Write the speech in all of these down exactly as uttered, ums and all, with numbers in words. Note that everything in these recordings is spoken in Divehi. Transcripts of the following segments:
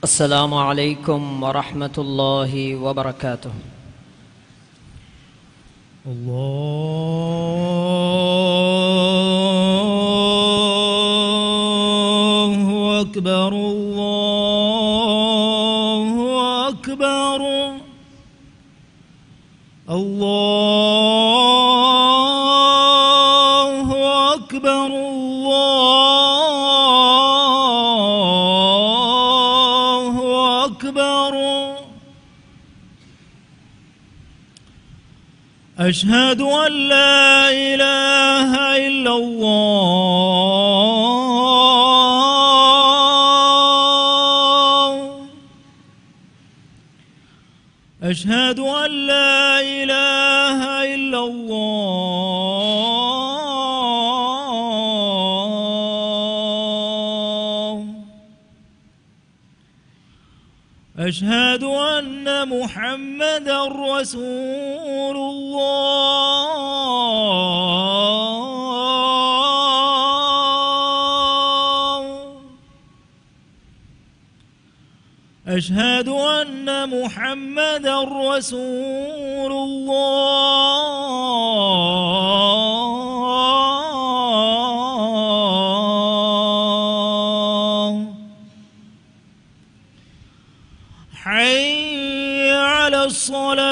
السلام عليكم ورحمة الله وبركاته. الله أكبر، الله أكبر، الله أكبر، الله أكبر. أشهد أن لا إله إلا الله. أشهد أن لا إله إلا الله. أشهد أن محمدا رسول الله. أشهد أن محمدا رسول الله. حي على الصلاة.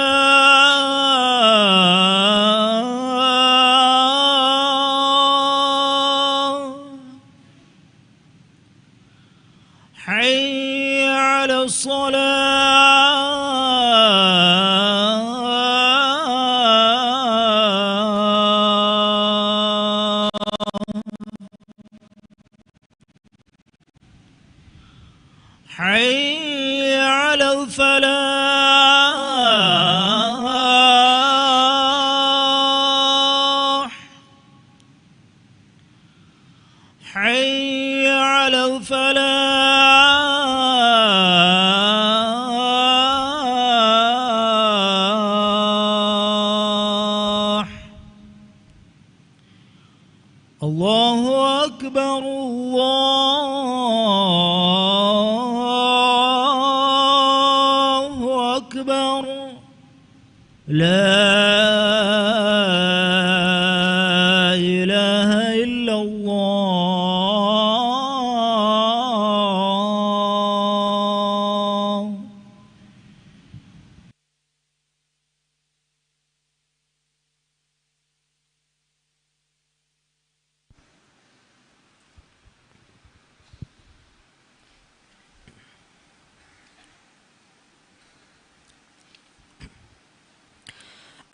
حي على الصلاة. حي على الفلاح. حي على الفلاح. الله أكبر، الله أكبر. لا إله إلا الله.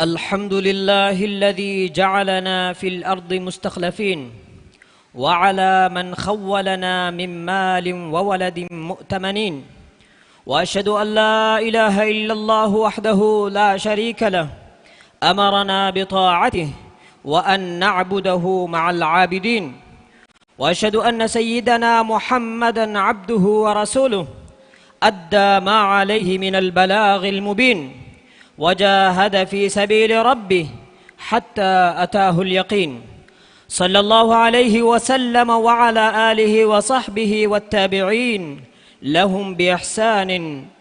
الحمد لله الذي جعلنا في الأرض مستخلفين، وعلى من خولنا من مال وولد مؤتمنين. وأشهد أن لا إله إلا الله وحده لا شريك له، أمرنا بطاعته وأن نعبده مع العابدين. وأشهد أن سيدنا محمدا عبده ورسوله، أدى ما عليه من البلاغ المبين، وجاهد في سبيل ربه حتى أتاه اليقين. صلى الله عليه وسلم وعلى آله وصحبه والتابعين لهم بإحسان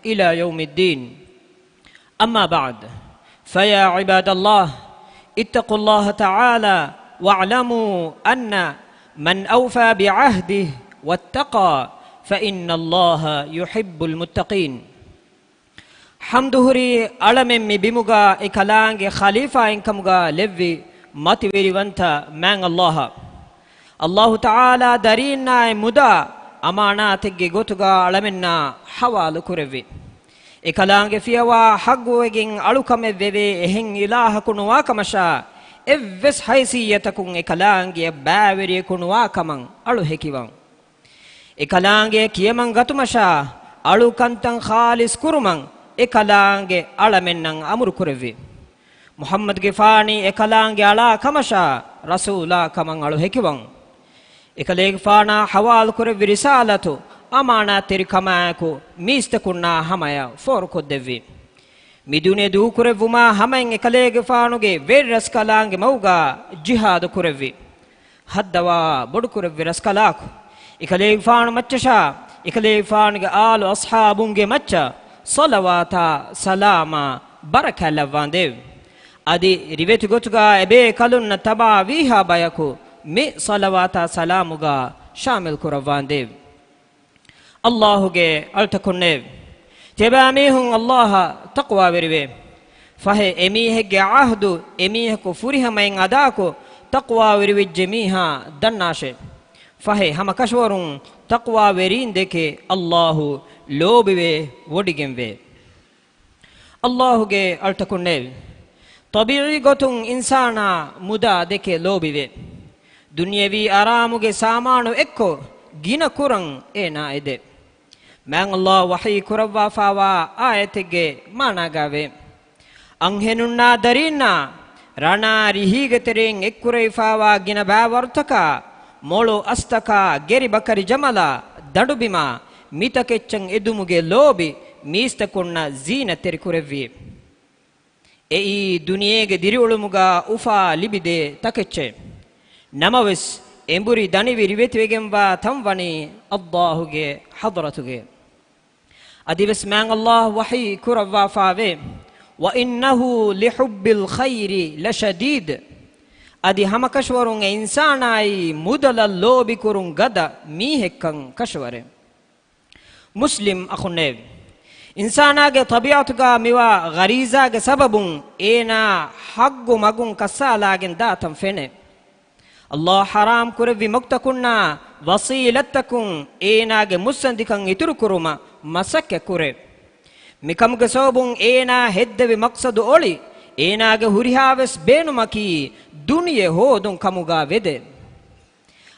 إلى يوم الدين. أما بعد، فيا عباد الله، اتقوا الله تعالى واعلموا أن من أوفى بعهده واتقى فإن الله يحب المتقين. ޙަމްދު ހުރީ އަޅަމެން މި ބިމުގަ އެކަލާނގެ ޚަލީފާއިން ކަމުގަ ލެއްވި މަތިވެރިވަންތަ މާތް ﷲ އަށް. ﷲ ތަޢާލާ ދަރީންނާއި މުދާ އަމާނާތެއްގެ ގޮތުގަ އަޅަމެންނާ ޙަވާލު ކުރެއްވި. އެކަލާނގެ ފިޔަވާ ޙައްޤުވެގެން އަޅުކަމެއް ވެވޭ އެހެން އިލާހަކު ނުވާކަމަށާ، އެއްވެސް ހައިސިއްޔަތަކުން އެކަލާނގެއަށް ބައިވެރިޔަކު ނުވާކަމަށް އަޅު ހެކިވަން. އެކަލާނގެ ކިޔަމަން ގަތުމަށާ، އަޅު ކަންތައް ޚާލިޞް ކުރުމަށް އެކަލާނގެ އަޅަމެންނަށް އަމުރު ކުރެއްވި. މުޙައްމަދުގެފާނީ އެކަލާނގެ އަޅާ ކަމަށާ، ރަސޫލާ ކަމަށް އަޅު ހެކިވަން. އެކަލޭގެފާނާ ޙަވާލު ކުރެއްވި ރިސާލަތު އަމާނާތްތެރިކަމާއެކު މީސްތަކުންނާ ހަމަޔަށް ފޯރުކޮށްދެއްވި. މި ދުނިޔެ ދޫކުރެއްވުމާ ހަމައިން އެކަލޭގެފާނުގެ ވެރި ރަސްކަލާނގެ މަގުގަ ޖިހާދު ކުރެއްވި. ހައްދަވާ ބޮޑުކުރެއްވި ރަސްކަލާކު، އެކަލޭގެފާނު މައްޗަށާ އެކަލޭގެފާނުގެ އާލު އަޞްޙާބުންގެ މައްޗަށް ޞަލަވާތާ ސަލާމާ ބަރަކާތް ލައްވާނދޭވެ. އަދި ރިވެތި ގޮތުގަ އެބޭކަލުންނަށް ތަބާވީހާ ބަޔަކު މި ޞަލަވާތާ ސަލާމުގަ ޝާމިލް ކުރައްވާނދޭވެ. ﷲ ގެ އަޅުތަކުންނޭވެ! ތިޔަބައިމީހުން ﷲ އަށް ތަޤްވާވެރިވޭ. ފަހެ އެމީހެއްގެ ޢަހްދު އެމީހަކު ފުރިހަމައިން އަދާކޮށް، ތަޤްވާވެރިވެއްޖެ މީހާ ދަންނާށޭ. ފަހެ ހަމަކަށަވަރުން ތަޤްވާވެރީން ދެކެ ﷲ ލޯބިވެ ވޮޑިގެންވޭ. ﷲ ގެ އަޅުތަކުންނޭވެ! ޠަބީޢީ ގޮތުން އިންސާނާ މުދާ ދެކެ ލޯބިވޭ. ދުނިޔެވީ އަރާމުގެ ސާމާނު އެއްކޮށް ގިނަ ކުރަން އޭނާ އެދޭ. މާތް ﷲ ވަޙީ ކުރައްވާފާވާ އާޔަތެއްގެ މާނާގައިވޭ. އަންހެނުންނާ ދަރީންނާ ރަނާ ރިހީގެ ތެރެއިން އެއްކުރެވިފާވާ ގިނަ ބައިވަރުތަކާ، މޮޅު އަސްތަކާ، ގެރި ބަކަރި ޖަމަލާ، ދަނޑުބިމާ، މިތަކެއްޗަށް އެދުމުގެ ލޯބި މީސްތަކުންނަށް ޒީނަތްތެރި ކުރެއްވި. އެއީ ދުނިޔޭގެ ދިރިއުޅުމުގަ އުފާ ލިބިދޭ ތަކެއްޗެއް. ނަމަވެސް، އެނބުރި ދަނިވި ރިވެތިވެގެންވާ ތަން ވަނީ ﷲ ގެ ޙަޟްރަތުގައި. އަދިވެސް މާތް ﷲ ވަޙީ ކުރައްވާފާވޭ، "وإنه لحب الخير لشديد." އަދި ހަމަކަށަވަރުން އެ އިންސާނާއީ މުދަލަށް ލޯބިކުރުން ގަދަ މީހެއްކަން ކަށަވަރެއް. މުސްލިމް އަޚުންނޭވެ! އިންސާނާގެ ޠަބީޢަތުގަ މިވާ ޣަރީޒާގެ ސަބަބުން އޭނާ ޙައްޤު މަގުން ކައްސާލާގެން ދާތަން ފެނޭ. ﷲ ޙަރާމް ކުރެއްވި މަގުތަކުންނާ ވަސީލަތްތަކުން އޭނާގެ މުއްސަނދިކަން އިތުރުކުރުމަށް މަސައްކަތް ކުރޭ. މިކަމުގެ ސަބަބުން އޭނާ ހެއްދެވި މަޤްޞަދު އޮޅި، އޭނާގެ ހުރިހާވެސް ބޭނުމަކީ ދުނިޔެ ހޯދުން ކަމުގަ ވެދޭ.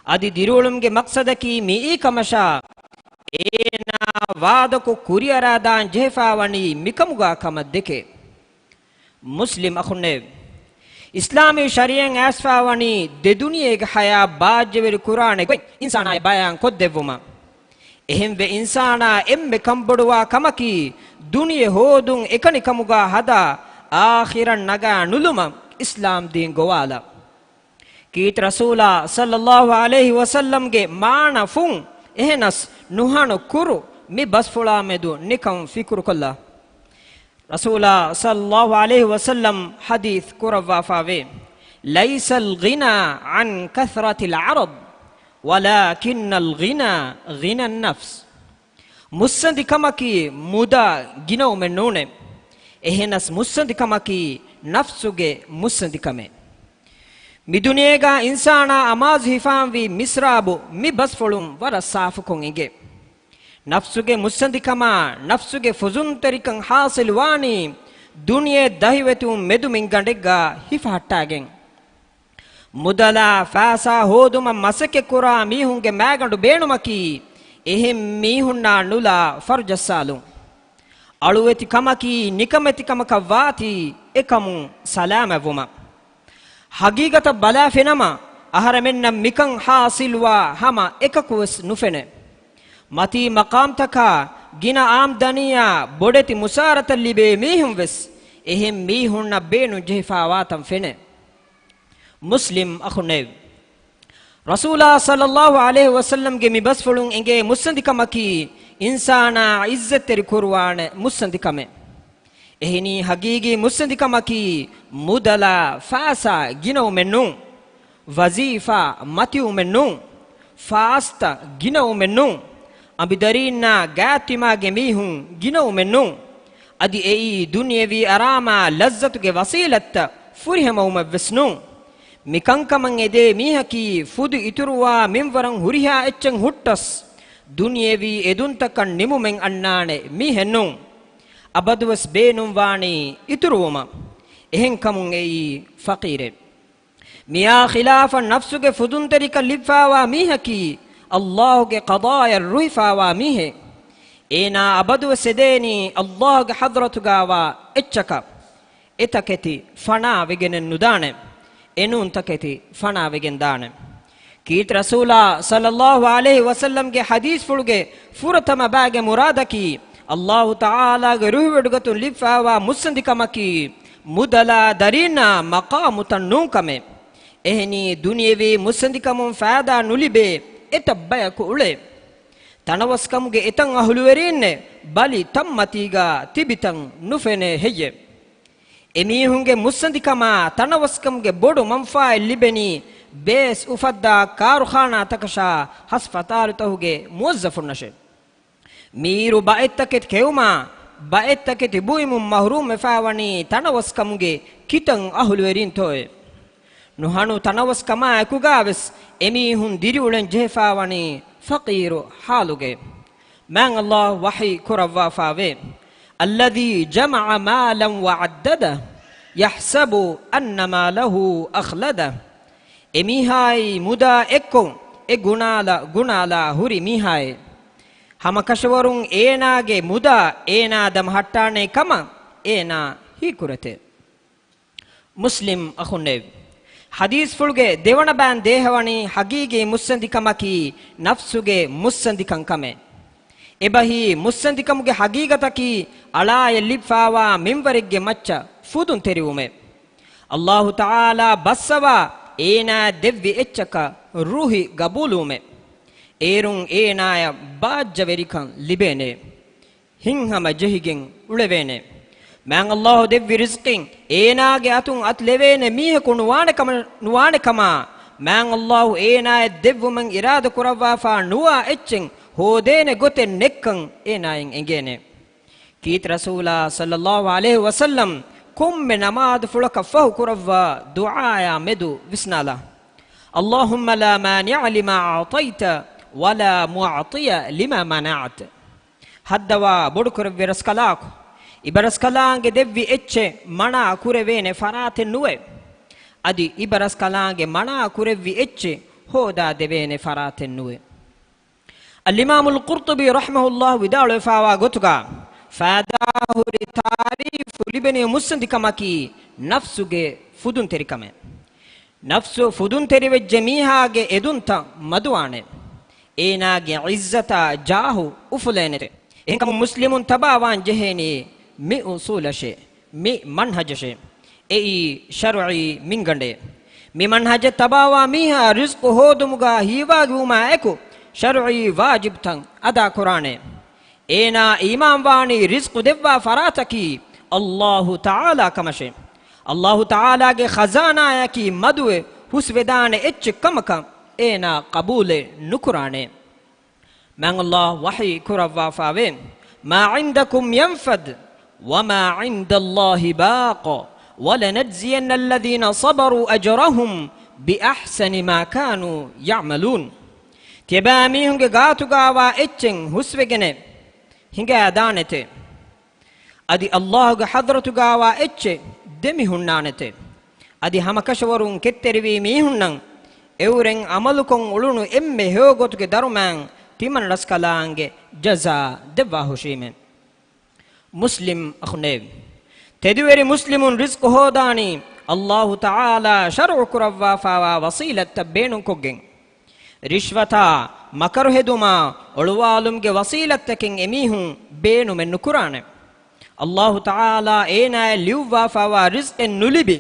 އަދި ދިރިއުޅުމުގެ މަޤްޞަދަކީ މިއީ ކަމަށާ، އޭނާ ވާދަކޮށް ކުރިއަރާދާން ޖެހިފާވަނީ މިކަމުގަ ކަމަށް ދެކެ. މުސްލިމް އަޚުންނޭވެ! އިސްލާމީ ޝަރީޢަތް އައިސްފާވަނީ ދެ ދުނިޔޭގެ ޙަޔާތް ބާއްޖަވެރި ކުރާނެ ގޮތް އިންސާނާއަށް ބަޔާން ކޮށްދެއްވުމަށް. އެހެންވެ، އިންސާނާ އެންމެ ކަންބޮޑުވާ ކަމަކީ ދުނިޔެ ހޯދުން އެކަނި ކަމުގަ ހަދާ، އާޚިރަށް ނަގާ ނުލުމަށް އިސްލާމް ދީން ގޮވާލާ. ކީރިތި ރަސޫލާ ޞައްލައްލާހު ޢަލައިހި ވަސައްލަމްގެ މާނަ ފުން، އެހެނަސް ނުހަނު ކުރު މި ބަސްފުޅާ މެދު ނިކަން ފިކުރުކޮށްލާ. ރަސޫލާ ޞައްލައްލާހު ޢަލައިހި ވަސައްލަމް ޙަދީޘް ކުރައްވާފާވޭ، "ليس الغنى عن كثرة العرض، ولكن الغنى غنى النفس." މުއްސަނދިކަމަކީ މުދާ ގިނަވުމެއް ނޫނޭ. އެހެނަސް މުއްސަނދިކަމަކީ ނަފްސުގެ މުއްސަނދިކަމެއް. މިދުނިޔޭގަ އިންސާނާ އަމާޒު ހިފާންވީ މިސްރާބު މި ބަސްފުޅުން ވަރަށް ސާފުކޮށް އެނގޭ. ނަފްސުގެ މުއްސަނދިކަމާ ނަފްސުގެ ފުޒުންތެރިކަން ޙާޞިލުވާނީ ދުނިޔެ ދަހިވެތިވުން މެދުމިންގަނޑެއްގަ ހިފަހައްޓާގެން. މުދަލާ ފައިސާ ހޯދުމަށް މަސައްކަތްކުރާ މީހުންގެ މައިގަނޑު ބޭނުމަކީ، އެހެން މީހުންނާ ނުލާ ފަރުޖައްސާލުން. އަޅުވެތި ކަމަކީ ނިކަމެތި ކަމަކަށް ވާތީ، އެކަމުން ސަލާމަތްވުމަށް. ހަގީގަތަށް ބަލާފިނަމަ، އަހަރެމެންނަށް މިކަން ޙާޞިލްވާ ހަމަ އެކަކުވެސް ނުފެނޭ. މަތީ މަޤާމްތަކާ ގިނަ އާމްދަނީއާ ބޮޑެތި މުސާރަތައް ލިބޭ މީހުން ވެސް، އެހެން މީހުންނަށް ބޭނުން ޖެހިފާވާތަން ފެނޭ. މުސްލިމް އަޚުންނޭވެ! ރަސޫލާ ޞައްލައްލާހު ޢަލައިހި ވަސައްލަމްގެ މި ބަސްފުޅުން އެނގޭ މުއްސަނދިކަމަކީ، އިންސާނާ ޢިއްޒަތްތެރި ކުރުވާނެ މުއްސަނދިކަމެއް. އެހެނީ ހަގީގީ މުއްސަނދިކަމަކީ، މުދަލާ ފައިސާ ގިނަވުމެއް ނޫން. ވަޒީފާ މަތިވުމެއް ނޫން. ފާސްތައް ގިނަވުމެއް ނޫން. އަނބިދަރީންނާ ގާތްތިމާގެ މީހުން ގިނަވުމެއް ނޫން. އަދި އެއީ ދުނިޔެވީ އަރާމާ ލައްޒަތުގެ ވަސީލަތްތައް ފުރިހަމަވުމެއް ވެސް ނޫން. މި ކަންކަމަށް އެދޭ މީހަކީ ފުދު އިތުރުވާ މިންވަރަށް ހުރިހާ އެއްޗެއް ހުއްޓަސް، ދުނިޔެވީ އެދުންތަކަށް ނިމުމެއް އަންނާނެ މީހެއް ނޫން. އަބަދުވެސް ބޭނުންވާނީ އިތުރުވުމަށް. އެހެންކަމުން އެއީ ފަޤީރެއް. މިއާ ޚިލާފަށް ނަފްސުގެ ފުދުންތެރިކަން ލިބިފާވާ މީހަކީ، ﷲ ގެ ޤަޟާޔަށް ރުހިފާވާ މީހެއް. އޭނާ އަބަދުވެސް އެދޭނީ ﷲ ގެ ޙަޟްރަތުގާވާ އެއްޗަކަށް. އެތަކެތި ފަނާވެގެނެއް ނުދާނެ. އެނޫން ތަކެތި ފަނާވެގެން ދާނެ. ކީރިތި ރަސޫލާ ޞައްލައްލާހު ޢަލައިހި ވަސައްލަމްގެ ޙަދީޘްފުޅުގެ ފުރަތަމަ ބައިގެ މުރާދަކީ، ﷲ ތަޢާލާގެ ރުހިވޮޑިގަތުން ލިބިފާވާ މުއްސަނދިކަމަކީ، މުދަލާ ދަރީންނާ މަޤާމުތައް ނޫން ކަމެއް. އެހެނީ، ދުނިޔެވީ މުއްސަނދިކަމުން ފައިދާ ނުލިބޭ އެތައް ބަޔަކު އުޅޭ. ތަނަވަސްކަމުގެ އެތައް އަހުލުވެރީންނެއް ބަލި ތަންމަތީގާ ތިބިތަން ނުފެނޭ ހެއްޔެ؟ އެމީހުންގެ މުއްސަނދިކަމާ ތަނަވަސްކަމުގެ ބޮޑު މަންފާއެއް ލިބެނީ ބޭސް އުފައްދާ ކާރުޚާނާތަކަށާ ހަސްފަތާލުތަކުގެ މުވައްޒަފުންނަށެ. މީރު ބައެއްތަކެތި ކެއުމާ، ބައެއްތަކެތި ބުއިމުން މަހުރޫމްވެފާވަނީ ތަނަވަސްކަމުގެ ކިތަން އަހުލުވެރީންތޯއޭ؟ ނުހަނު ތަނަވަސްކަމާއެކުގާވެސް އެމީހުން ދިރިއުޅެން ޖެހިފާވަނީ ފަޤީރު ޙާލުގައި. މާތް ﷲ ވަޙީ ކުރައްވާފާވޭ، الذي جمع مالا وعدده يحسب أن ماله أخلده. އެމީހާއީ މުދާ އެއްކޮށް އެ ގުނާލަ ގުނާލާ ހުރި މީހާއޭ. ހަމަކަށަވަރުން އޭނާގެ މުދާ އޭނާ ދަމަހައްޓާނޭ ކަމަށް އޭނާ ހީކުރެތެ. މުސްލިމް އަޚުންނޭވެ! ޙަދީޘްފުޅުގެ ދެވަނަ ބައިން ދޭހަވަނީ ޙަޤީޤީ މުއްސަނދިކަމަކީ ނަފްސުގެ މުއްސަނދިކަން ކަމެއް. އެބަހީ މުއްސަނދިކަމުގެ ޙަޤީޤަތަކީ އަޅާޔަށް ލިބިފާވާ މިންވަރެއްގެ މައްޗަށް ފުދުންތެރިވުމެވެ. ﷲ ތަޢާލާ ބައްސަވާ އޭނާ ދެއްވި އެއްޗަކަށް ރުހި ގަބޫލުވުމެވެ. އޭރުން އޭނާޔަށް ބާއްޖަވެރިކަން ލިބޭނެ. ހިތްހަމަ ޖެހިގެން އުޅެވޭނެ. މާތް ﷲ ދެއްވި ރިޒްޤިން އޭނާގެ އަތުން އަތުލެވޭނެ މީހަކު ނުވާނެ ކަމަށް، ނުވާނެ ކަމާ، މާތް ﷲ އޭނާޔަށް ދެއްވުމަށް އިރާދަ ކުރައްވާފާ ނުވާ އެއްޗެއް ހޯދޭނެ ގޮތެއް ނެތްކަން އޭނާޔަށް އެނގޭނެ. ކީރިތި ރަސޫލާ ޞައްލައްލާހު ޢަލައިހި ވަސައްލަމް ކޮންމެ ނަމާދުފުޅަކަށް ފަހު ކުރައްވާ ދުޢާއާ މެދު ވިސްނާލާ، اللهم لا مانع لما أعطيت ولا معطي لما منعت. ހައްދަވާ ބޮޑުކުރެއްވި ރަސްކަލާކޮ، އިބަރަސްކަލާނގެ ދެއްވި އެއްޗެއް މަނާ ކުރެވޭނެ ފަރާތެއް ނުވޭ. އަދި އިބަރަސްކަލާނގެ މަނާ ކުރެއްވި އެއްޗެއް ހޯދާ ދެވޭނެ ފަރާތެއް ނުވޭ. އަލްއިމާމުލް ޤުރްޠުބީ ރަޙިމަހުﷲ ވިދާޅުވެފާވާ ގޮތުގާ، ފައިދާހުރި ތާރީފު ލިބެނީ މުއްސަނދިކަމަކީ ނަފްސުގެ ފުދުންތެރިކަމެއް. ނަފްސު ފުދުންތެރިވެއްޖެ މީހާގެ އެދުންތައް މަދުވާނެ. އޭނާގެ ޢިއްޒަތާ ޖާހު އުފުލޭނެތެ. އެހެންކަމުން މުސްލިމުން ތަބާވާން ޖެހޭނީ މި އުޞޫލަށޭ، މި މަންހަޖަށޭ. އެއީ ޝަރުޢީ މިންގަނޑޭ. މި މަންހަޖަށް ތަބާވާ މީހާ ރިޒްޤު ހޯދުމުގާ ހީވާގިވުމާ އެކު، ޝަރުޢީ ވާޖިބުތައް އަދާކުރާނެ. އޭނާ އީމާންވާނީ ރިޒްޤު ދެއްވާ ފަރާތަކީ ﷲ ތަޢާލާ ކަމަށޭ. ﷲ ތަޢާލާގެ ޚަޒާނާޔަކީ މަދުވެ ހުސްވެދާނެ އެއްޗެއް ކަމަކަށް އޭނާ ޤަބޫލެއް ނުކުރާނެ. މާތް ﷲ ވަޙީ ކުރައްވާފާވޭ، ما عندكم ينفد وما عند الله باق ولنجزين الذين صبروا أجرهم بأحسن ما كانوا يعملون. ތިޔަބައިމީހުންގެ ގާތުގާވާ އެއްޗެއް ހުސްވެގެނެއް ހިނގާދާނެތެ. އަދި ﷲގެ ޙަޟްރަތުގާވާ އެއްޗެއް ދެމިހުންނާނެތެ. އަދި ހަމަކަށަވަރުން ކެތްތެރިވީ މީހުންނަށް އެއުރެން ޢަމަލުކޮށް އުޅުނު އެންމެ ހެޔޮ ގޮތުގެ ދަރުމައިން ތިމަން ރަސްކަލާނގެ ޖަޒާ ދެއްވާހުށީމެ. މުސްލިމް އަޚުނޭވެ! ތެދުވެރި މުސްލިމުން ރިޒްޤު ހޯދާނީ ﷲ ތަޢާލާ ޝަރުޢު ކުރައްވާފާވާ ވަސީލަތްތައް ބޭނުންކޮށްގެން. ރިޝްވަތާ، މަކަރު ހެދުމާ، އޮޅުވާލުމުގެ ވަސީލަތްތަކެއް އެމީހުން ބޭނުމެއް ނުކުރާނެ. ﷲ ތަޢާލާ އޭނާޔަށް ލިޔުއްވާފާވާ ރިޒްޤެއް ނުލިބި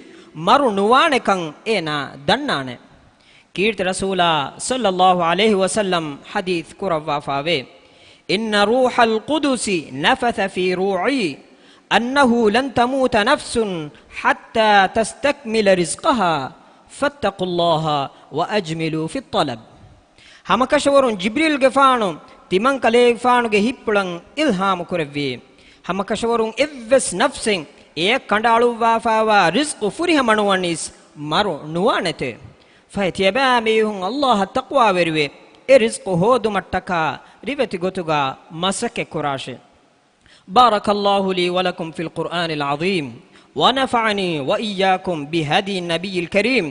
މަރު ނުވާނެކަން އޭނާ ދަންނާނެ. ކީރިތި ރަސޫލާ ޞައްލައްލާހު ޢަލައިހި ވަސައްލަމް ޙަދީޘް ކުރައްވާފާވޭ، إن روح القدس نفث في روعي أنه لن تموت نفس حتى تستكمل رزقها فاتقوا الله وأجملوا في الطلب. ހަމަކަށަވަރުން ޖިބްރީލްގެފާނު ތިމަންކަލޭގެފާނުގެ ހިތްޕުޅަށް އިލްހާމު ކުރެއްވި، ހަމަކަށަވަރުން އެއްވެސް ނަފްސެއް އެޔަށް ކަނޑައަޅުއްވާފާވާ ރިޒްޤު ފުރިހަމަ ނުވަނީސް މަރު ނުވާނެތެ. ފަހެ ތިޔަބައިމީހުން ﷲ އަށް ތަޤްވާވެރިވެ، އެ ރިޒްޤު ހޯދުމަށްޓަކާ ރިވެތި ގޮތުގާ މަސައްކަތް ކުރާށޭ. بارك الله لي ولكم في القرآن العظيم، ونفعني وإياكم بهدي النبي الكريم.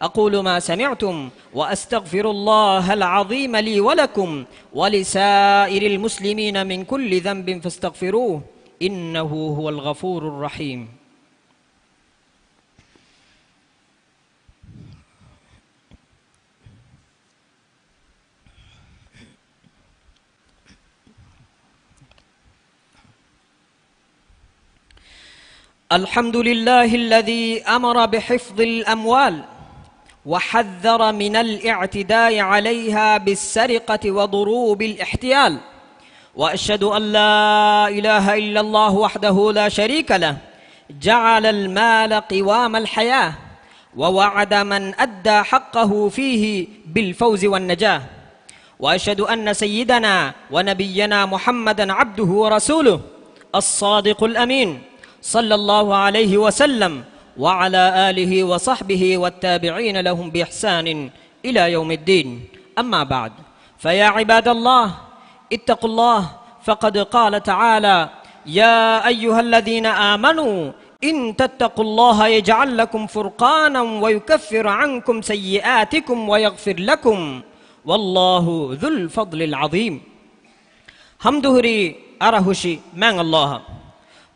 أقول ما سمعتم، وأستغفر الله العظيم لي ولكم ولسائر المسلمين من كل ذنب فاستغفروه، إنه هو الغفور الرحيم. الحمد لله الذي أمر بحفظ الأموال وحذر من الاعتداء عليها بالسرقة وضروب الاحتيال. وأشهد أن لا إله إلا الله وحده لا شريك له، جعل المال قوام الحياة، ووعد من أدى حقه فيه بالفوز والنجاة. وأشهد أن سيدنا ونبينا محمدا عبده ورسوله الصادق الأمين، صلى الله عليه وسلم، وعلى آله وصحبه والتابعين لهم بإحسان إلى يوم الدين. أما بعد، فيا عباد الله، اتقوا الله، فقد قال تعالى: يا أيها الذين آمنوا إن تتقوا الله يجعل لكم فرقانا ويكفر عنكم سيئاتكم ويغفر لكم، والله ذو الفضل العظيم. ޙަމްދު ހުރީ އަރަހުށި މާތް ﷲ އަށް،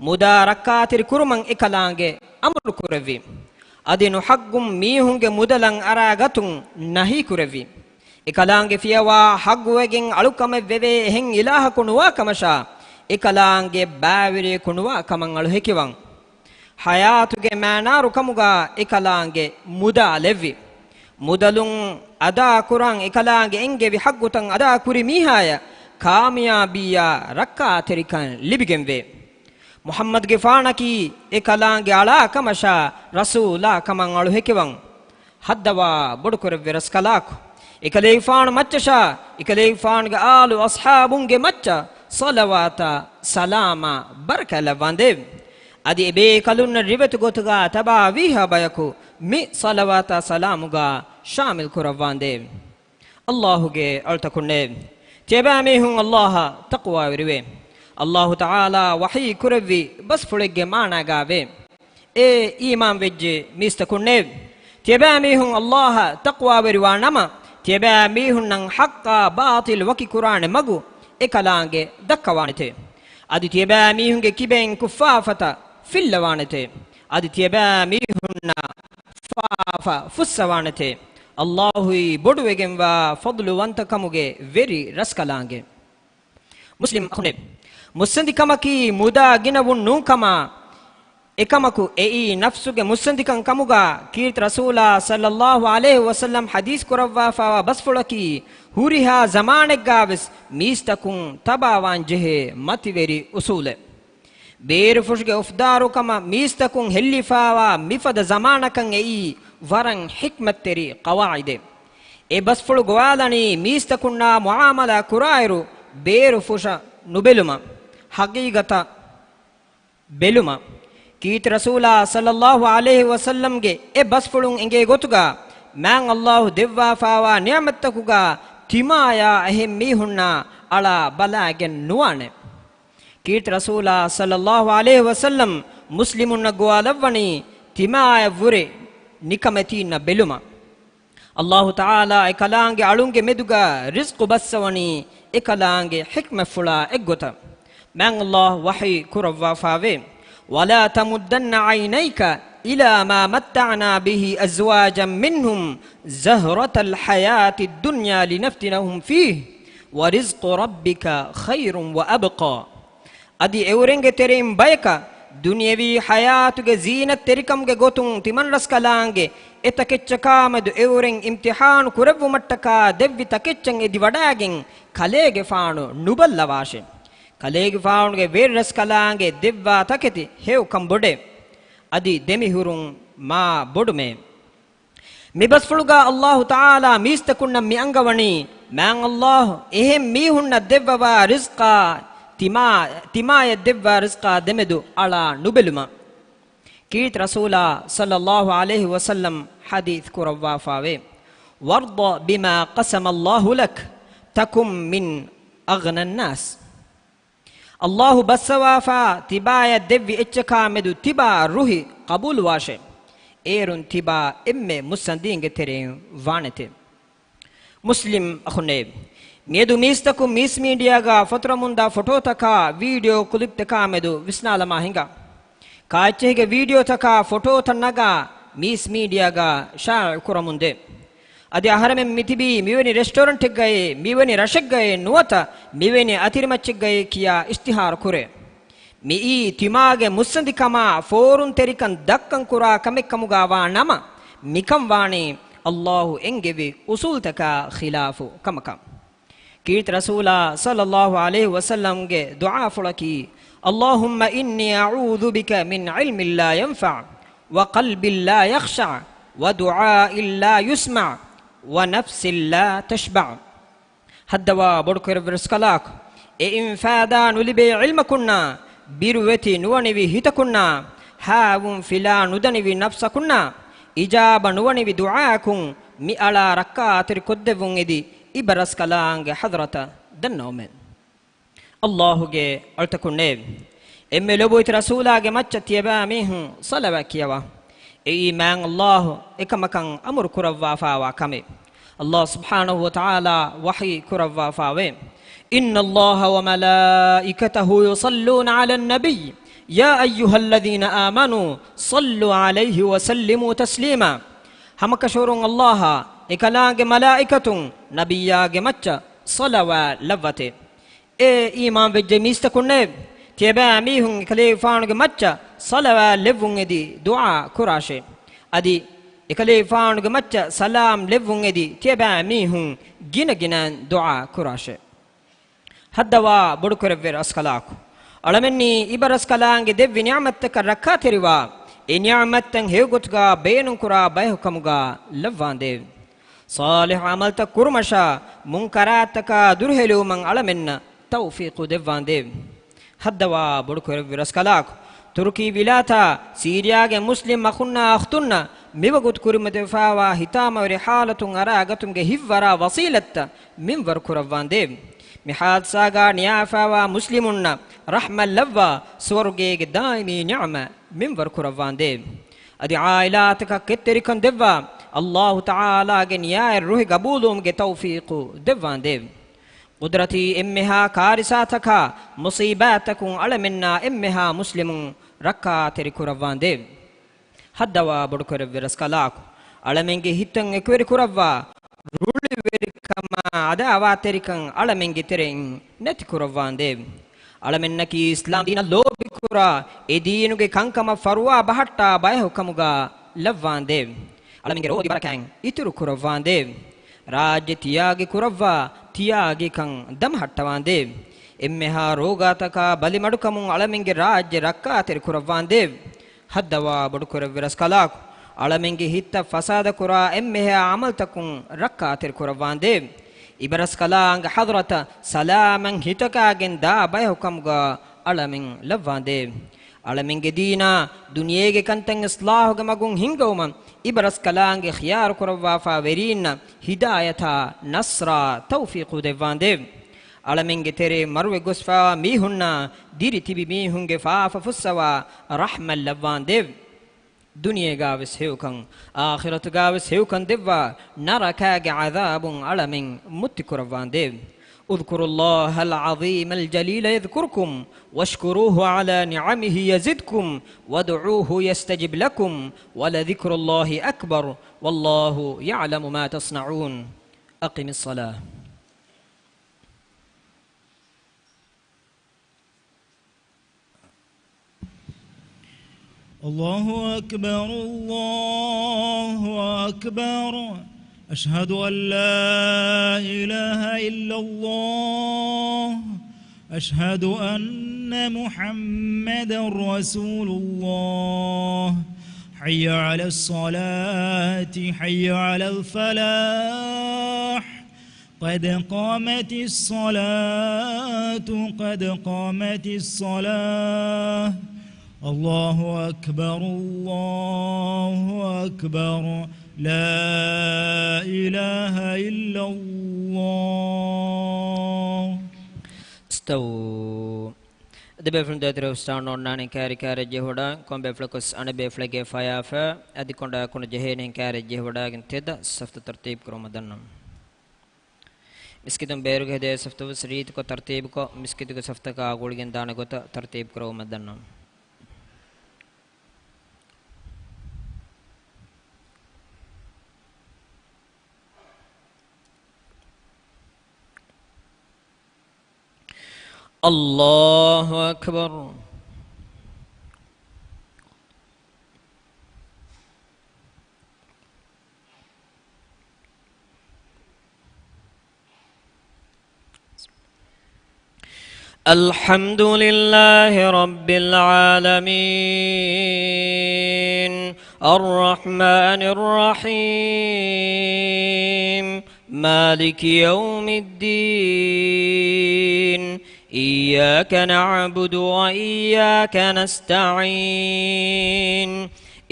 މުދާ ރައްކާތެރި ކުރުމަށް އެކަލާނގެ އަމުރު ކުރެއްވި. އަދި ނުޙައްޤު މީހުންގެ މުދަލަށް އަރާ ގަތުން ނަހީ ކުރެއްވި. އެކަލާނގެ ފިޔަވާ ޙައްޤުވެގެން އަޅުކަމެއް ވެވޭ އެހެން އިލާހަކު ނުވާ ކަމަށާ، އެކަލާނގެ ބައިވެރިޔަކު ނުވާ ކަމަށް އަޅު ހެކިވަން. ޙަޔާތުގެ މައިނާރު ކަމުގަ އެކަލާނގެ މުދާ ލެއްވި. މުދަލުން އަދާ ކުރަން އެކަލާނގެ އެންގެވި ޙައްޤުތައް އަދާ ކުރި މީހާޔަށް ކާމިޔާބީއާ ރައްކާތެރިކަން ލިބިގެންވޭ. މުޙައްމަދުގެފާނަކީ އެކަލާނގެ އަޅާ ކަމަށާ ރަސޫލާ ކަމަށް އަޅު ހެކިވަން. ހައްދަވާ ބޮޑުކުރެއްވި ރަސްކަލާކޮ، އެކަލޭގެފާނު މައްޗަށާ، އެކަލޭގެފާނުގެ އާލު އަޞްޙާބުންގެ މައްޗަށް ޞަލަވާތާ ސަލާމާ ބަރަކާތް ލައްވާނދޭވެ. އަދި އެބޭކަލުންނަށް ރިވެތި ގޮތުގަ ތަބާވީހާ ބަޔަކު މި ޞަލަވާތާ ސަލާމުގަ ޝާމިލް ކުރައްވާނދޭވެ. ﷲ ގެ އަޅުތަކުންނޭ، ތިޔަބައިމީހުން ﷲ އަށް ތަޤްވާވެރިވޭ. ﷲ ތަޢާލާ ވަޙީ ކުރެއްވި ބަސްފުޅެއްގެ މާނާގައިވޭ، އޭ އީމާންވެއްޖެ މީސްތަކުންނޭ، ތިޔަބައިމީހުން ﷲ އަށް ތަޤްވާވެރިވާ ނަމަ، ތިޔަބައިމީހުންނަށް ޙައްޤާ ބާޠިލް ވަކި ކުރާނެ މަގު އެކަލާނގެ ދައްކަވާނެތޭ. އަދި ތިޔަބައިމީހުންގެ ކިބައިން ކުށްފާފަތައް ފިއްލަވާނެތޭ. އަދި ތިޔަބައިމީހުންނަށް ފާފަ ފުއްސަވާނެތޭ. ﷲ އީ ބޮޑުވެގެންވާ ފަޟްލުވަންތަކަމުގެ ވެރި ރަސްކަލާނގެ. މުސްލިމް އަޚުންނޭ، މުއްސަނދިކަމަކީ މުދާ ގިނަވުން ނޫންކަމާ، އެކަމަކު އެއީ ނަފްސުގެ މުއްސަނދިކަން ކަމުގަ ކީރިތި ރަސޫލާ ޞައްލައްލާހު ޢަލައިހި ވަސައްލަމް ޙަދީޘް ކުރައްވާފާވާ ބަސްފުޅަކީ، ހުރިހާ ޒަމާނެއްގަވެސް މީސްތަކުން ތަބާވާން ޖެހޭ މަތިވެރި އުޞޫލެއް. ބޭރުފުށުގެ އުފްދާރުކަމަށް މީސްތަކުން ހެއްލިފާވާ މިފަދަ ޒަމާނަކަށް އެއީ ވަރަށް ޙިކްމަތްތެރި ޤަވާޢިދެއް. އެ ބަސްފުޅު ގޮވާލަނީ މީސްތަކުންނާ މުޢާމަލާ ކުރާއިރު ބޭރުފުށަށް ނުބެލުމަށް، ޙަޤީޤަތަށް ބެލުމަށް. ކީރިތި ރަސޫލާ ޞައްލައްލާހު ޢަލައިހި ވަސައްލަމްގެ އެ ބަސްފުޅުން އެނގޭ ގޮތުގަ، މާތް ﷲ ދެއްވާފާވާ ނިޢުމަތްތަކުގަ ތިމާޔާ އެހެން މީހުންނާ އަޅާ ބަލައިގެން ނުވާނެ. ކީރިތި ރަސޫލާ ޞައްލައްލާހު ޢަލައިހި ވަސައްލަމް މުސްލިމުންނަށް ގޮވާލައްވަނީ ތިމާޔަށްވުރެ ނިކަމެތީންނަށް ބެލުމަށް. ﷲ ތަޢާލާ އެކަލާނގެ އަޅުންގެ މެދުގަ ރިޒްޤު ބައްސަވަނީ އެކަލާނގެ ޙިކްމަތްފުޅާ އެއްގޮތަށް. މާތް ﷲ ވަޙީ ކުރައްވާފާވޭ، ولا تمدن عينيك إلى ما متعنا به أزواجا منهم زهرة الحياة الدنيا لنفتنهم فيه ورزق ربك خير وأبقى. އަދި އެއުރެންގެ ތެރެއިން ބަޔަކަށް ދުނިޔެވީ ޙަޔާތުގެ ޒީނަތްތެރިކަމުގެ ގޮތުން ތިމަންރަސްކަލާނގެ އެތަކެއްޗަކާމެދު އެއުރެން އިމްތިޙާނު ކުރެއްވުމަށްޓަކާ ދެއްވި ތަކެއްޗަށް އެދިވަޑައިގެން ކަލޭގެފާނު ނުބައްލަވާށޭ. ކަލޭގެފާނުގެ ވެރިރަސްކަލާނގެ ދެއްވާ ތަކެތި ހެޔޮކަން ބޮޑޭ. އަދި ދެމިހުރުން މާ ބޮޑުމޭ. މި ބަސްފުޅުގަ ﷲ ތަޢާލާ މީސްތަކުންނަށް މި އަންގަވަނީ، މާތް ﷲ އެހެން މީހުންނަށް ދެއްވަވާ ރިޒްޤާ ތިމާ، ތިމާޔަށް ދެއްވާ ރިޒްޤާ ދެމެދު އަޅާ ނުބެލުމަށް. ކީރިތި ރަސޫލާ ޞައްލައްލާހު ޢަލައިހި ވަސައްލަމް ޙަދީޘް ކުރައްވާފާވޭ، وارض بما قسم الله لك تكن من أغنى الناس. ﷲ ބައްސަވާފާ ތިބާޔަށް ދެއްވި އެއްޗަކާ މެދު ތިބާ ރުހި ޤަބޫލުވާށޭ. އޭރުން ތިބާ އެންމެ މުއްސަނދީންގެ ތެރެއިން ވާނެތެ. މުސްލިމް އަޚުންނޭ، މިއަދު މީސްތަކުން މީސް މީޑިއާގަ ފޮތުރަމުންދާ ފޮޓޯތަކާ ވީޑިއޯ ކުލިޕްތަކާ މެދު ވިސްނާލަމާ ހިނގާ. ކާއެއްޗެހިގެ ވީޑިއޯތަކާ ފޮޓޯތައް ނަގާ މީސް މީޑިއާގަ ޝާއިޢު ކުރަމުންދޭ. އަދި އަހަރެމެން މިތިބީ މިވެނި ރެސްޓޯރެންޓެއްގައޭ، މިވެނި ރަށެއްގައޭ ނުވަތަ މިވެނި އަތިރިމައްޗެއްގައޭ ކިޔާ އިޝްތިހާރު ކުރޭ. މިއީ ތިމާގެ މުއްސަނދިކަމާ ފޯރުންތެރިކަން ދައްކަން ކުރާ ކަމެއް ކަމުގަ ވާ ނަމަ، މިކަން ވާނީ ﷲ އެންގެވި އުސޫލުތަކާ ޚިލާފު ކަމަކަށް. ކީރިތި ރަސޫލާ ޞައްލައްލާހު ޢަލައިހި ވަސައްލަމްގެ ދުޢާފުޅަކީ، اللهم إني أعوذ بك من علم لا ينفع، وقلب لا يخشع، ودعاء لا يسمع، ونفس لا تشبع. ހައްދަވާ ބޮޑުކުރެއްވި ރަސްކަލާކޮ، އެއިން ފާއިދާ ނުލިބޭ ޢިލްމަކުންނާ، ބިރުވެތި ނުވަނިވި ހިތަކުންނާ، ހާވުން ފިލާ ނުދަނިވި ނަފްސަކުންނާ، އިޖާބަ ނުވަނިވި ދުޢާއަކުން މިއަޅާ ރައްކާތެރި ކޮށްދެއްވުން އެދި، އިބަރަސްކަލާނގެ ޙަޟްރަތަށް ދަންނަވަމެވެ. ﷲ ގެ އަޅުތަކުންނޭވެ! އެންމެ ލޯބިވެތި ރަސޫލާގެ މައްޗަށް ތިޔަބައިމީހުން ޞަލަވާތް ކިޔަވާ. އެއީ މާތް ﷲ އެކަމަކަށް އަމުރު ކުރައްވާފާވާ ކަމެއް. ﷲ ސުބްޙާނަހޫ ވަތަޢާލާ ވަޙީ ކުރައްވާފާވޭ، إن الله وملائكته يصلون على النبي يا أيها الذين آمنوا صلوا عليه وسلموا تسليما. ހަމަކަށަވަރުން ﷲ އާ އެކަލާނގެ މަލާއިކަތުން ނަބިއްޔާގެ މައްޗަށް ޞަލަވާތް ލައްވަތޭ. އޭ އީމާންވެއްޖެ މީސްތަކުންނޭވެ! ތިޔަބައިމީހުން އެކަލޭގެފާނުގެ މައްޗަށް ޞަލަވާތް ލެއްވުން އެދި ދުޢާ ކުރާށޭ. އަދި އެކަލޭގެފާނުގެ މައްޗަށް ސަލާމް ލެއްވުން އެދި ތިޔަބައިމީހުން ގިނަގިނައިން ދުޢާ ކުރާށޭ. ހައްދަވާ ބޮޑުކުރެއްވި ރަސްކަލާކޮ، އަޅަމެންނީ އިބަރަސްކަލާނގެ ދެއްވި ނިޢުމަތްތަކަށް ރައްކާތެރިވާ، އެ ނިޢުމަތްތައް ހެޔޮގޮތުގަ ބޭނުންކުރާ ބަޔަކު ކަމުގަ ލައްވާނދޭވެ! ޞާލިޙު ޢަމަލްތައް ކުރުމަށާ، މުންކަރާތްތަކާ ދުރުހެލިވުމަށް އަޅަމެންނަށް ތައުފީޤު ދެއްވާނދޭވެ! ހައްދަވާ ބޮޑުކުރެއްވި ރަސްކަލާކޮ، ތުރުކީ ވިލާތާ ސީރިޔާގެ މުސްލިމް އަޚުންނާ އަޚްތުންނަށް މިވަގުތު ކުރިމަތިވެފާވާ ހިތާމަވެރި ޙާލަތުން އަރާގަތުމުގެ ހިތްވަރާ ވަސީލަތްތައް މިންވަރު ކުރައްވާނދޭވެ! މި ޙާދިސާގާ ނިޔާވެފާވާ މުސްލިމުންނަށް ރަޙްމަތް ލައްވާ، ސުވަރުގޭގެ ދާއިމީ ނިޢުމަތް މިންވަރު ކުރައްވާނދޭވެ! އަދި ޢާއިލާތަކަށް ކެތްތެރިކަން ދެއްވާ، ﷲ ތަޢާލާގެ ނިޔާއެއް ރުހި ގަބޫލުވުމުގެ ތައުފީޤު ދެއްވާނދޭވެ! ޤުދްރަތީ އެންމެހާ ކާރިސާތަކާ، މުޞީބާތަކުން އަޅަމެންނާ އެންމެހާ މުސްލިމުން ރައްކާތެރި ކުރައްވާނދޭވެ! ހައްދަވާ ބޮޑުކުރެއްވި ރަސްކަލާކޮ، އަޅަމެންގެ ހިތަށް އެކުވެރި ކުރައްވާ، ރުޅިވެރިކަމާ ޢަދާވާތްތެރިކަން އަޅަމެންގެ ތެރެއިން ނެތި ކުރައްވާނދޭވެ! އަޅަމެންނަކީ އިސްލާމް ދީނަށް ލޯބިކުރާ، އެ ދީނުގެ ކަންކަމަށް ފަރުވާ ބަހައްޓާ ބަޔަކު ކަމުގަ ލައްވާނދޭވެ! އަޅަމެންގެ ރޯދި ވަރަކައިން އިތުރު ކުރައްވާނދޭވެ! ރާއްޖެ ތިޔާގި ކުރައްވާ، ތިޔާގިކަން ދަމަހައްޓަވާނދޭވެ! އެންމެހާ ރޯގާތަކާ ބަލިމަޑުކަމުން އަޅަމެންގެ ރާއްޖެ ރައްކާތެރި ކުރައްވާނދޭވެ! ހައްދަވާ ބޮޑުކުރެއްވި ރަސްކަލާކޮ، އަޅަމެންގެ ހިތަށް ފަސާދަކުރާ އެންމެހާ ޢަމަލްތަކުން ރައްކާތެރި ކުރައްވާނދޭވެ! އިބަރަސްކަލާނގެ ޙަޟްރަތަށް ސަލާމަތް ހިތަކާގެން ދާ ބަޔަކު ކަމުގަ އަޅަމެން ލައްވާނދޭވެ! އަޅަމެންގެ ދީނާ ދުނިޔޭގެ ކަންތައް އިޞްލާޙުގެ މަގުން ހިންގައުމަށް އިބަރަސްކަލާނގެ ޚިޔާރު ކުރައްވާފާ ވެރީންނަށް ހިދާޔަތާ ނަޞްރާ ތައުފީޤު ދެއްވާނދޭވެ! އަޅަމެންގެ ތެރެއިން މަރުވެ ގޮސްފާވާ މީހުންނާ ދިރި ތިބި މީހުންގެ ފާފަ ފުއްސަވާ ރަޙްމަތް ލައްވާނދޭވެ! ދުނިޔޭގާވެސް ހެޔޮކަން، އާޚިރަތުގާވެސް ހެޔޮކަން ދެއްވާ، ނަރަކާގެ ޢަޛާބުން އަޅަމެން މުއްތި ކުރައްވާނދޭވެ! اذكروا الله العظيم الجليل يذكركم، واشكروه على نعمه يزدكم، وادعوه يستجب لكم، ولذكر الله أكبر، والله يعلم ما تصنعون. أقم الصلاة. الله أكبر، الله أكبر. أشهد أن لا إله إلا الله. أشهد أن محمدا رسول الله. حي على الصلاة، حي على الفلاح. قد قامت الصلاة، قد قامت الصلاة. الله أكبر، الله أكبر. لا إله إلا الله. استووا. އަދި ބޭފުޅުން ދޭތެރެ އުސްތާން އޮންނާނެ ކާރި ކާރެއް ޖެހިވަޑާ، ކޮން ބޭފުޅަކުސް އަނެއް ބޭފުޅެއްގެ ފަޔާފަ އަދި ކޮނޑާ ކުނު ޖެހޭނެ ކާރެއް ޖެހިވަޑާގެން ތެދަށް ސަފްތައް ތަރުތީބު ކުރުމަށް ދަންނަން. މިސްކިތުން ބޭރުގެ ހެދޭ ސަފްތައްވެސް ރީތިކޮށް ތަރުތީބުކޮށް، މިސްކިތުގެ ސަފްތަކާ ގުޅިގެން ދާނެ ގޮތަށް ތަރުތީބު ކުރެވުމަށް ދަންނަން. الله أكبر. الحمد لله رب العالمين. الرحمن الرحيم. مالك يوم الدين. إياك نعبد وإياك نستعين.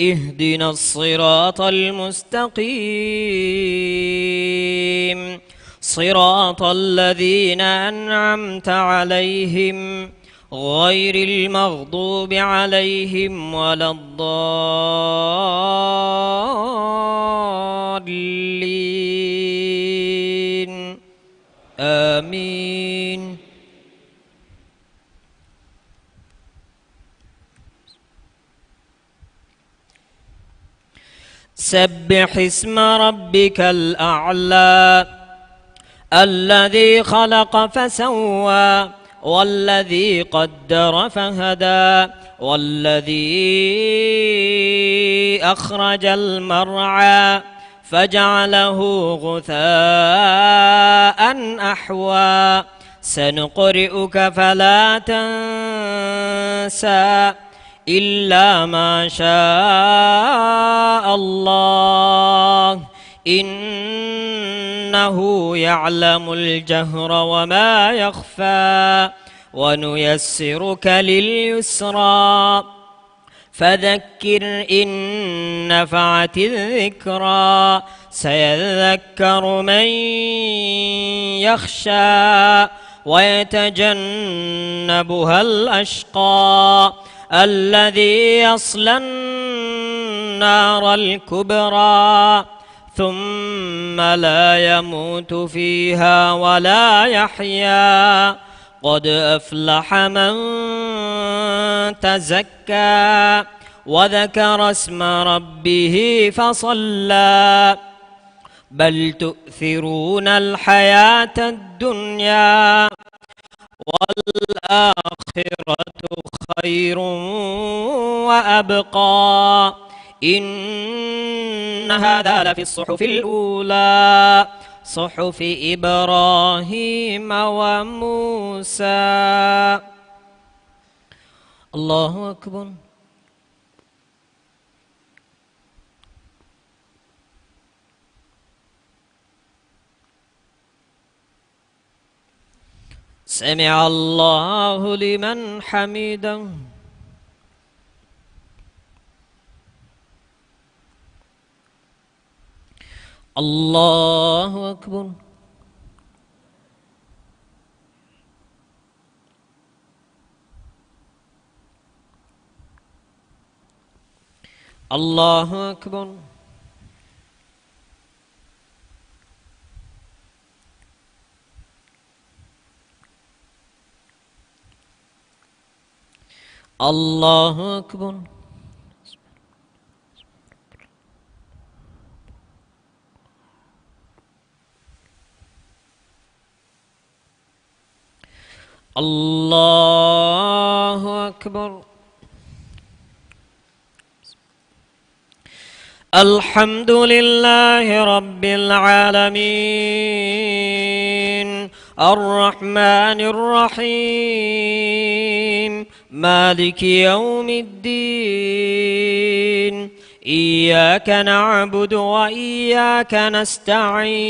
اهدنا الصراط المستقيم. صراط الذين أنعمت عليهم غير المغضوب عليهم ولا الضالين. آمين. سبح اسم ربك الأعلى. الذي خلق فسوى، والذي قدر فهدى، والذي أخرج المرعى، فجعله غثاء أحوى. سنقرئك فلا تنسى. إلا ما شاء الله، إنه يعلم الجهر وما يخفى، ونيسرك لليسرى، فذكر إن نفعت الذكرى، سيذكر من يخشى، ويتجنبها الأشقى، الذي يصلى النار الكبرى، ثم لا يموت فيها ولا يحيا، قد أفلح من تزكى، وذكر اسم ربه فصلى، بل تؤثرون الحياة الدنيا، والآخرة خير وأبقى، إن هذا لفي الصحف الأولى، صحف إبراهيم وموسى. الله أكبر. سمع الله لمن حمده. الله أكبر. الله أكبر. الله أكبر. الله أكبر. الحمد لله رب العالمين. الرحمن الرحيم. مالك يوم الدين. إياك نعبد وإياك نستعين.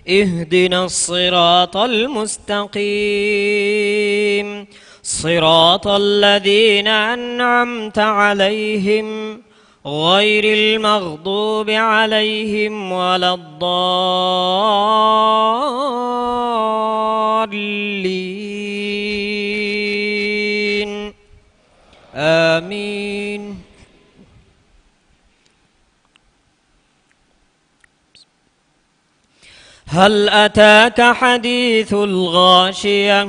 اهدنا الصراط المستقيم. صراط الذين أنعمت عليهم غير المغضوب عليهم ولا الضالين. آمين. هل أتاك حديث الغاشية.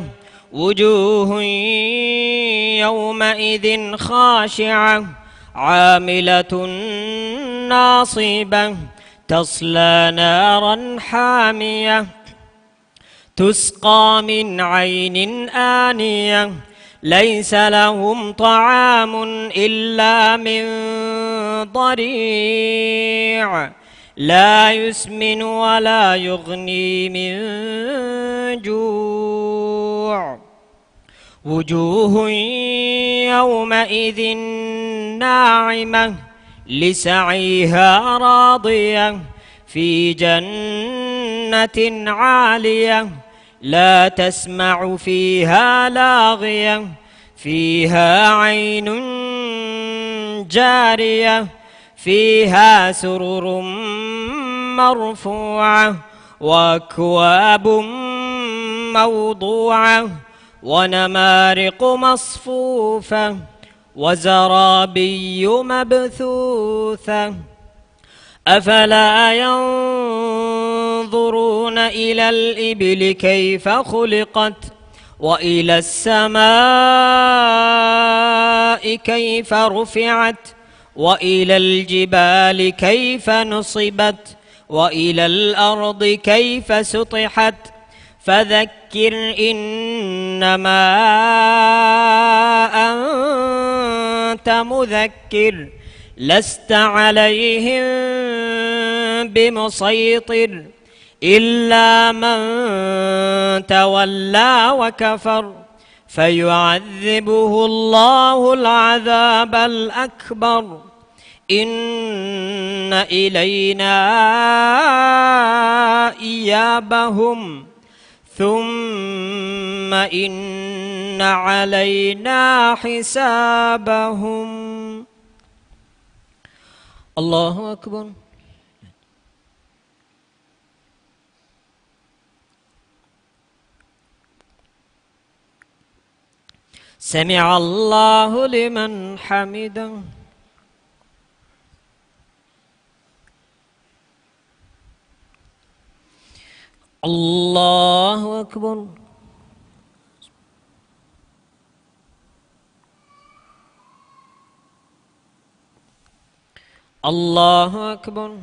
وجوه يومئذ خاشعة. عاملة ناصبة. تصلى نارا حامية. تسقى من عين آنية. ليس لهم طعام إلا من ضريع. لا يسمن ولا يغني من جوع. وجوه يومئذ ناعمة، لسعيها راضية، في جنة عالية، لا تسمع فيها لاغية، فيها عين جارية، فيها سرر مرفوعة، وأكواب موضوعة، ونمارق مصفوفة، وزرابي مبثوثة. أفلا ينظرون إلى الإبل كيف خلقت، وإلى السماء كيف رفعت، وإلى الجبال كيف نصبت، وإلى الأرض كيف سطحت، فذكر إنما أنت مذكر، لست عليهم بمسيطر، إلا من تولى وكفر، فيعذبه الله العذاب الأكبر، إن إلينا إيابهم، ثم إن علينا حسابهم. الله أكبر. سمع الله لمن حمده. الله أكبر. الله أكبر.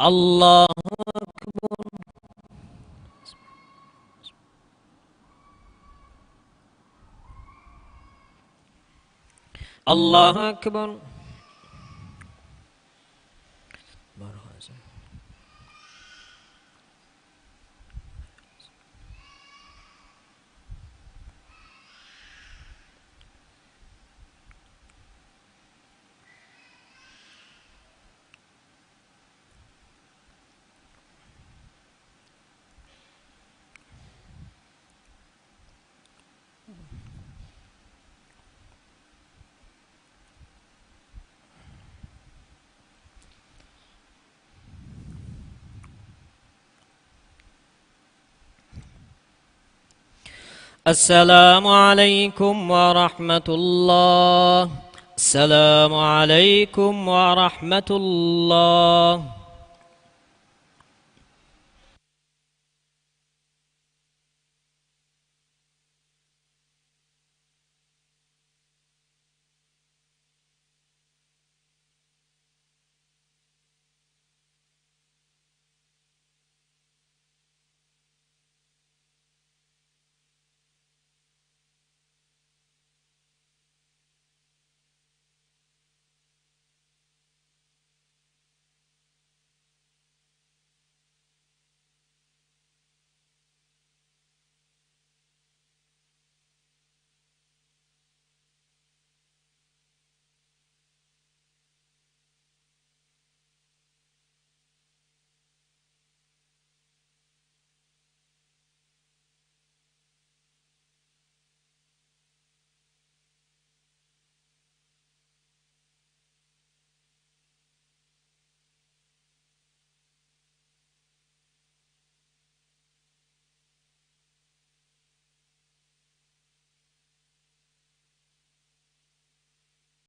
الله أكبر. الله أكبر. السلام عليكم ورحمة الله. السلام عليكم ورحمة الله.